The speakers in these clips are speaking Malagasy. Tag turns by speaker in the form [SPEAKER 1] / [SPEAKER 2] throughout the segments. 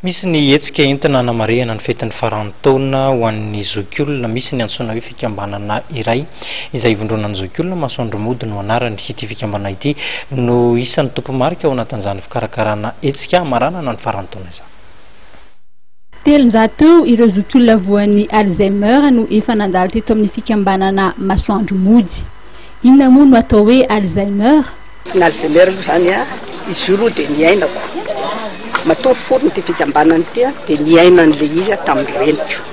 [SPEAKER 1] Misy ny hetsika entina hanamarihana ny fetin'ny faran'ny taona ho an'ny zokiolona. Misy ny antsoina hoe fikambanana iray izay ivondronan'ny zokiolona, Masoandro Mody no anarany. Ity fikambanana ity no isan'ny tompomarika ao anatin'izany fikarakarana hetsika hamaranana ny faran'ny taona izany.
[SPEAKER 2] 300 eo ireo zokiolona voan'ny Alzheimer no efa nandalo teto amin'ny fikambanana Masoandro Mody. Inona moa no atao hoe Alzheimer?
[SPEAKER 3] Ny Alzheimer aloha izany a, izy io aloha dia niainako. Matoa forona ity fikambanana ity dia niaina an'ilay izy aho tamin'ny reniko.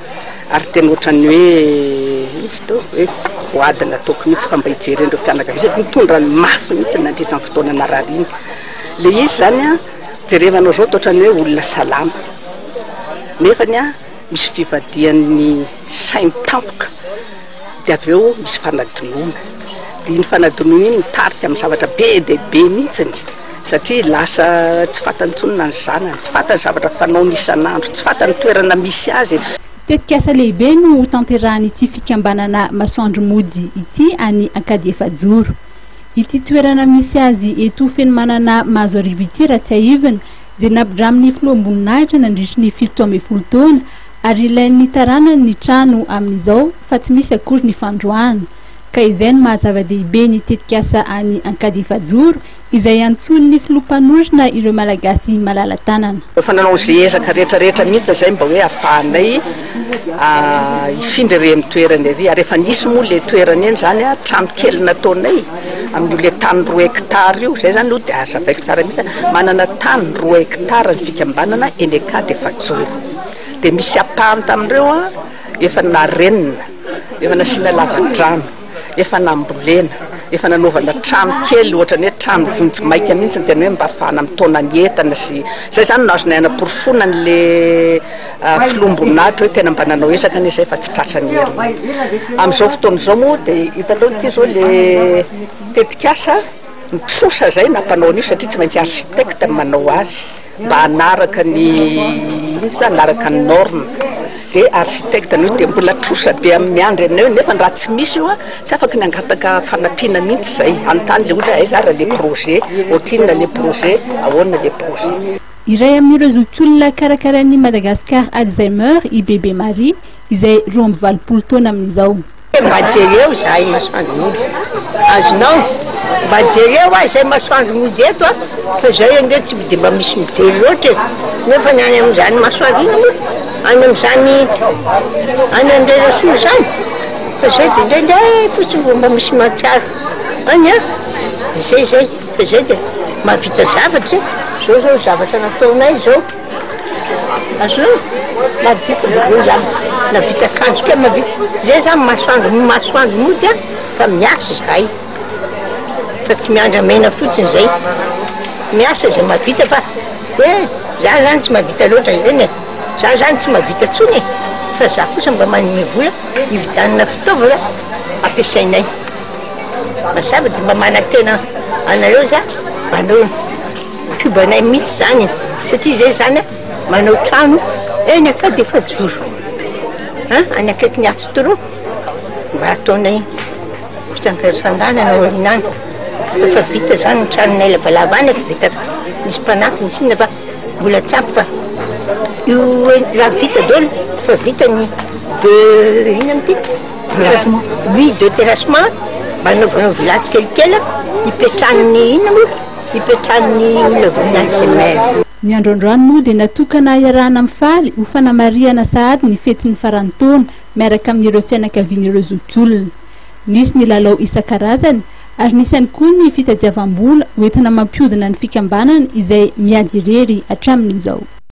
[SPEAKER 3] Ary tena ohatran'ny hoe inona izy teo, hoe voady nataoko mihitsy fa mba hijery an'ireo fianakaviana satria nitondra ny mafy mihitsy nandritra ny fotoana narariany. Ilay izy izany a, jerevanao izao toa ohatran'ny hoe olona salama. Nefany a, misy fivadihan'ny sainy tampoka. Dia avy eo misy fanadinoana. Dia iny fanadinoana iny mitarika amin'ny zavatra be dia be mihitsiny satria lasa tsy fantany intsony na ny zanany, tsy fantany zavatra fanaony isan'andro, tsy fantany ny toerana misy azy.
[SPEAKER 2] Tetikasa lehibe no hotanterahan'ity fikambanana Masoandro Mody ity any Ankadiefajoro. Ity toerana misy azy eto Fenomanana Mahazoarivo ity raha tsiahivina dia nampidramin'ny filoham-boninahitra nandritry ny 17 taona ary ilain'ny taranany ny trano amin'izao fa tsy misy akory ny fandroahana ka izay no maha zava-dehibe ny tetikasa any Ankadiefajoro izay antsoin'ny filoha mpanorina ireo Malagasy malala-tanana.
[SPEAKER 3] Efa nanao izay ezaka rehetra rehetra mihitsy izay mba hoe ahafahanay hifindra ery amin'ny toerana ery ary efa nisy moa ilay toerana eny izany trano kely nataonay amin'io ilay tany roa hectare io, izay izany aloha dia hazavaiko tsara mihitsy, manana tany roa hectare ny fikambanana eny Ankadiefajoro. Dia misy ampahany tamin'ireo efa narenina, efa nasiana lavadrano, efa nambolena, efa nanaovana trano kely ohatran'ny hoe trano vonjy maika mihitsy ny tena hoe mba ahafahana mitaona ny entana sy izay izany no azonay anaporofoana an'le filoham-boninahitra hoe tena mba nanao ezaka anie izay fa tsy tratra ny herinay. Amin'izao fotoana izao moa dia hitanao ity izao le tetikasa ny trosa izay nampanao an'io satria tsy maintsy architecte no manao azy. mba hanaraka ny inona izy hanaraka ny norme dia architecte no dia mbola trosa be amin'ny miandry anao nefa raha tsy misy io a tsy afaky ny hangataka fanampiana mihitsy izay hanontany le olona aiza ary le projet ohatrinona le projet ahoana le projet.
[SPEAKER 2] Iray amin'ireo zokiolona karakarain'ny Madagascar Alzheimer i Bebe Marie izay 82 taona amin'izao.
[SPEAKER 4] Mba jereo izahay masoandro mody. Azonao? Mba jereo aho izay masoandro mody eto a, fa izay ange tsy dia mba misy mijery loatra e. Nefa ny any amin'izany masoandro iny moa, any amin'izany, any Andrerasoa izany, fa izay dia indraindray fotsiny vao mba misy mahatsiaro any an. Izay izay, fa izay dia mahavita zavatra e. Izao izao zavatra nataonay izao. Azonao? Mahavita daholo zany. Nahavita akanjo kely, mahavita. Zay zany masoandro, masoandro mody an, fa miasa izahay. Fa tsy miandry mena fotsiny zay. Miasa izay mahavita fa hoe za zany tsy mahavita loatra eny e. Za zany tsy mahavita intsony e. Fa za kosa mba manome vola hividianana fitaovana ampiasainay. Mazava dia mba manantena anareo za manao. Pub anay mihitsy zany e, satria zay zany manao trano eny akady efa joro an, any akaikin'ny Astro mba ataonay fitsangatsanganana aoriana any, efa vita zany ny tranonay lavalava any efa vita nisy mpanampy nisy inona fa mbola tsy ampy fa io raha vita daholo efa vita ny deux inona moa ty oui deux terrassement mba anaovanao villa tsikelikely hipetrahan'ny inona moa. Hipetrahan'ny olona voan'ny Alzheimer.
[SPEAKER 2] Ny andro androany moa dia natokana hiarahana mifaly ho fanamarihana sahady ny fetin'ny faran'ny taona miaraka amin'ireo fianakavian'ireo zokiolona. Nisy ny lalao isan-karazany ary nisy ihany koa ny fitadiavam-bola hoentina mampihodina ny fikambanana izay miady irery hatramin'izao.